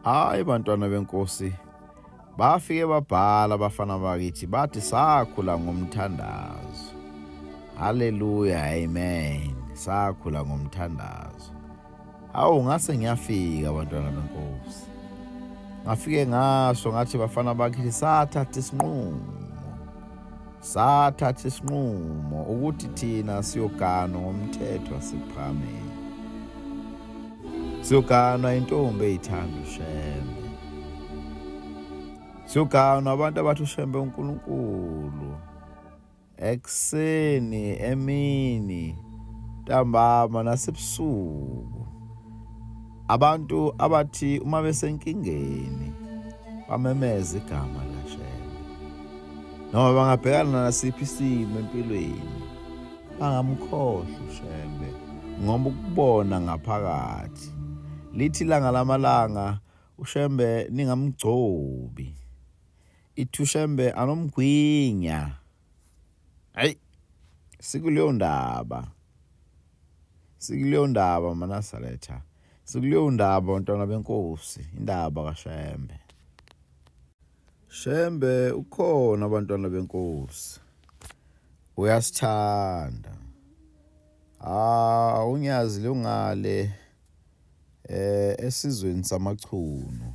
Hayi bantwana benkosi, bafike babhala abafana bakithi bathi sakhula ngomthandazo. Haleluya, amen. Sakhula ngomthandazo. Hawu ngase ngiyafika bantwana benkosi. Ngafike ngasho ngathi bafana bakithi sathatha isinqumo. Sathatha isinqumo ukuthi thina siyoganwa ngomthetho wasePhakameni. Siyoganwa intombi eyithanda uShembe. Siyoganwa abantu abathi uShembe uNkulunkulu. Ekuseni, emini, ntambama nasebusuku. Abantu abathi uma besenkingeni bamemeze igama likaShembe. Noma bangabhekana nasiphi isimo empilweni bangamkhohlwa uShembe ngoba ukubona ngaphakathi. Lithi ilanga lamalanga uShembe ningamgcobi. Ithi uShembe anomgwinya. Hayi sikuleyo ndaba. Sikuleyo ndaba maNazaretha. Sikuleyo ndaba bantwana benkosi, indaba kaShembe. Shembe ukhona bantwana benkosi. Uyasithanda. Ah unyazi lungale eh esizweni samachunu.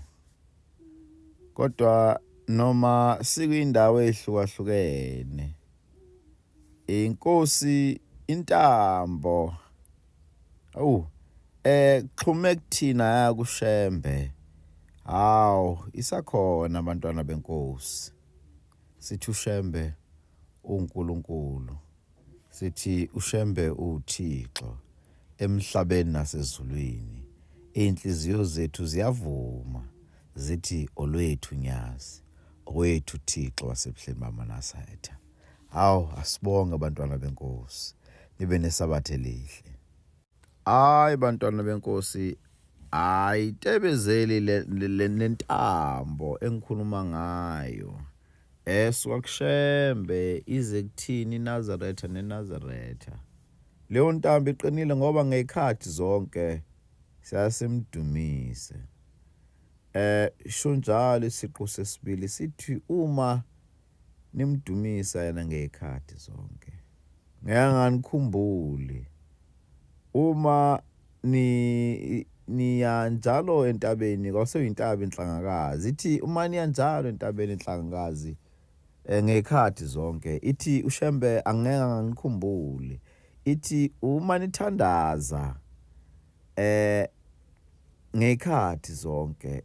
Kodwa noma sikwindawo ehlukahlukene inkosi intambo awu eh xhume kuthina yakushembe hawu isakhona abantwana benkosi sithi ushembe uNkulunkulu Sithi uShembe uwuThixo emhlabeni nasezulwini. Iy'nhliziyo zethu ziyavuma zithi olwethu Nyazi, owethu Thixo wasebuhleni bamaNazaretha. Hawu asibonge bantwana benkosi, nibe nesabatha elihle. Hayi bantwana benkosi ayitebezeli le nentambo engikhuluma ngayo esuka kuShembe ize kuthini iNazaretha neNazaretha. Leyo ntambo iqinile ngoba ngey'khathi zonke siyasimdumise. Eh sho njalo isiqu sesibili sithi uma nimdumisa yena ngey'khathi zonke. Ngeke anganikhumbuli uma ni niya njalo entabeni kwaseyintaba inhlangakazi ithi uma niya njalo entabeni inhlangakazi eh, ngey'khathi zonke ithi uShembe angeke angangikhumbuli ithi uma nithandaza eh ngey'khathi zonke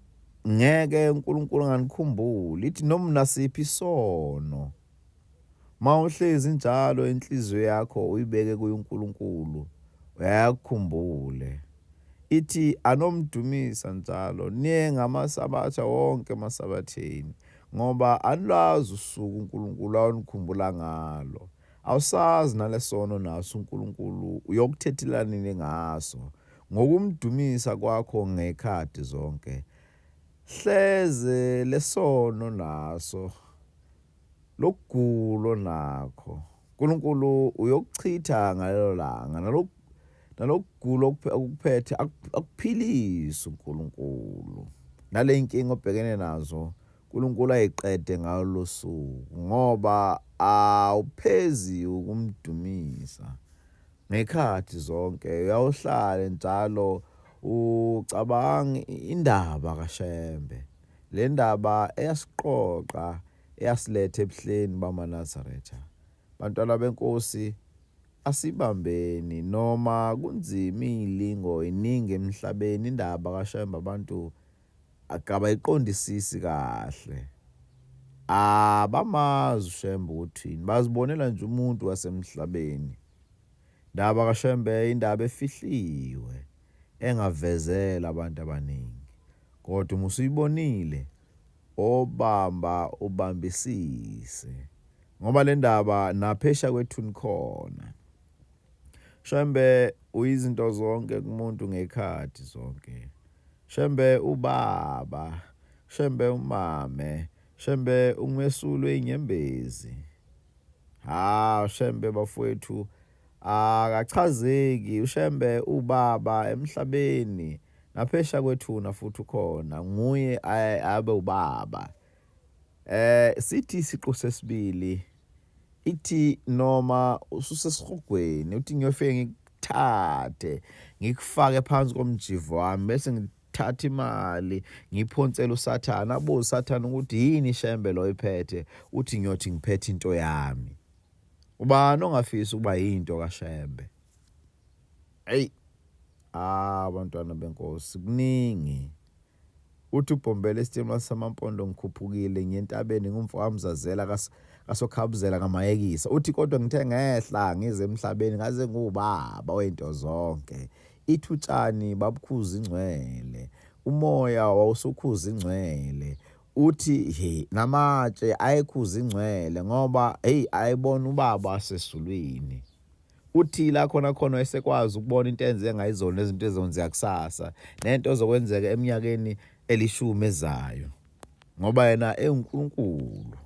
ngeke uNkulunkulu anganikhumbuli ithi noma nasiphi isono Mawuhlezi njalo inhliziyo yakho uyibeke kuye uNkulunkulu uyakukhumbule. Ithi anomdumisa njalo niye ngamasabatha wonke emasabatheni ngoba anilwazi usuku uNkulunkulu ayonikhumbula ngalo. Awusazi nalesono naso uNkulunkulu uyokuthethela nini ngaso ngokumdumisa kwakho ngekhathi zonke. Hleze lesono naso Lokugulo nakho uNkulunkulu uyokuchitha ngalelo langa nalokugulo okuphethe akuphilise uNkulunkulu nale inkinga obhekene nazo uNkulunkulu ayiqede ngalo suku ngoba awuphezi ukumdumisa ngekhathi zonke uyawuhlale njalo ucabanga indaba kaShembe le ndaba eyasiqoqa eyasiletha ebuhleni bamaNazaretha. Bantwana benkosi asibambeni noma kunzima izilingo iningi emhlabeni indaba kaShembe abantu akabayiqondisisi kahle. Abamazi uShembe ukuthini bazibonela nje umuntu wasemhlabeni. Ndaba kaShembe indaba efihliwe engavezela abantu abaningi. Kodwa uma usuyibonile obamba ubambisise ngoba le ndaba naphesha kwethuni khona. Shembe uyizinto zonke kumuntu ngekhathi zonke. Shembe ubaba, Shembe umame, Shembe umesulu inyembezi. Ha Shembe bafowethu akachazeki uShembe ubaba emhlabeni Naphesha kwethuna futhi ukhona, nguye abe ubaba. Sithi isiqu sesibili ithi noma ususesihogweni uthi ngiyofike ngikuthathe ngikufake phansi komjivo wami bese ngithatha imali ngiphonsele uSathane abuze uSathane ukuthi yini ishembe lo iphethe uthi ngiyothi ngiphethe into yami. Ubani ongafisi ukuba yinto kaShembe? Hey, ah bantwana benkosi kuningi. Uthi uBhombela isitimela samaMpondo ngikhuphukile ngiye entabeni ngumfo kaMzazela kaSokhabuzela kaMayekisa. Uthi kodwa ngithe ngehla ngize emhlabeni ngaze ngiwubaba wento zonke. Ithi utshani babukhuza ingcwele, umoya wawusukhuza ingcwele. Uthi he namatshe ayekhuza ingcwele ngoba hey ayebona ubaba wasezulwini. Uthi la khona khona esekwazi ukubona into enze ngayizolo nezinto ezonzeka kusasa nento ezokwenzeka eminyakeni elishumi ezayo ngoba yena ewuNkulunkulu.